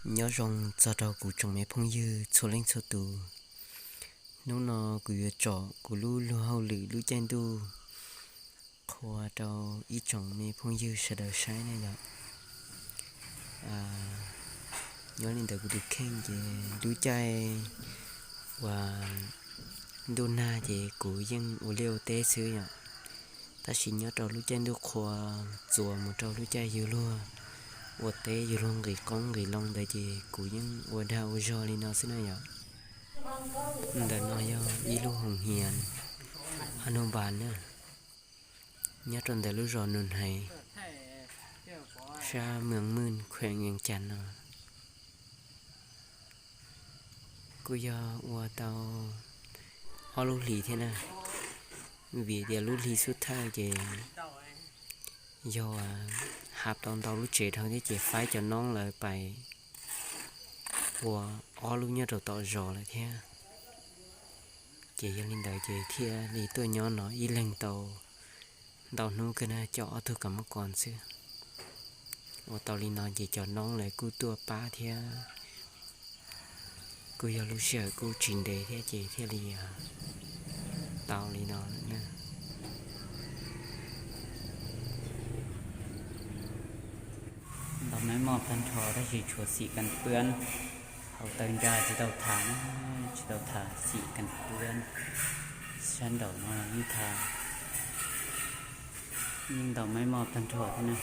Nyob zoo txog rau kuv tsoom me phooj ywg txhua leej txhua tus. Hnub no kuv yuav tsom kuv lub luag hauj lwm lub caij ntuj qhua rau ib tsoom me phooj ywg sawv daws saib na yom. Nyob li ntawd kuv tus kheej ces lub caij uas ntuj nag ces kuv yeej ua liaj ua teb xwb yom. Tab sis nyob rau lub caij ntuj qhua txuas mus rau lub caij yug luag ua teb yug luag nqis qoob nqis loo ntawd ces kuv yeej ua dag ua zog li no xwb na yom. Ntawm no yog ib lub hoos hias Anubal na, nyob rau ntawm lub zos Nus Hais, sab Mws Mws, khueem Vees Cas no. Kuj yog ua tau ob lub hlis thiab na, vim tias lub hli xub thawj ces yog hab tau ntau lub tsev dhau thiab ces faib cov noob lawv pais ua ob lub nyob rau tom zos lawm thiab. Ces yog li ntawd ces thiaj li tuaj nyob no ib leeg tau ntau hnub kawg na, coj ob tug kav mab kos xwb. Ua tau li no ces cov noob lawv kuj tuaj pab thiab, kuj yog lub sij hawm kuj tsis ntev thiab ces thiaj li tau li no lawm na. Ntaus maiv moj tag nrho tab sis tshuav xim kas puab, hauv taw ntsa tsis tau tham na, tsis tau tham xim kas puab. Sab nraum no yeej tham, yeej ntaus maiv moj tag nrho thiab na.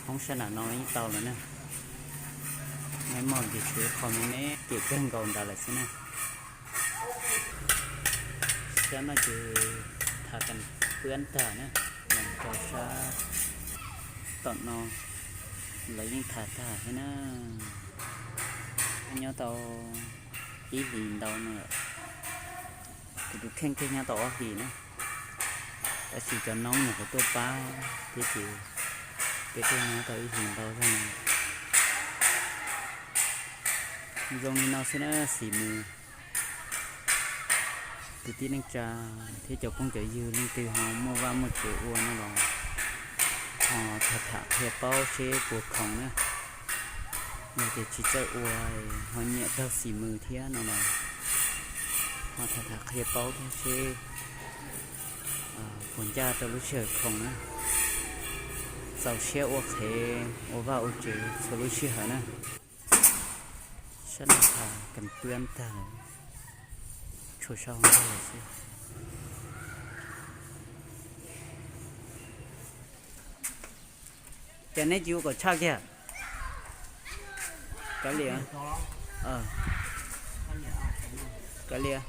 Hoob sab nram no yeej tau lawm na. Maiv moj ces tshuav ib qho me me kem kawg nkaus nrad lawm xwb na. Sab no ces tham kas puab tag na, los rau sab tom no lawv yeej tham tag thiab na. Nyob tau ib hlis ntau no lawm. Kuv tus kheej thiaj nyob tau ob hlis na, tab sis cov noob nyuam qhuav tuaj pab thiab ces peb thiaj nyob tau ib hlis ntau zog no. Zoo li no xwb na, xim mws kwv tij neej tsa thiab cov phooj cov ywg leej twg ho muaj vaj muaj tsev ua no los ho tham tham qhia paub seb puas khoom na. Yog tias tsis txawj ua ho nyiam raug xim mws thiab no los ho tham tham qhia paub thiab seb puas ncaj rau lub sij hawm khoom na. Txaus siab ua qhev ua vaj ua tsev txhua lub sij hawm na. Sab no tham kas puab tag lawm, tshuav sab hauv ntag lawm xwb. Cas neb tsis ua kom tshaj kiag? Kav liam, kav liam.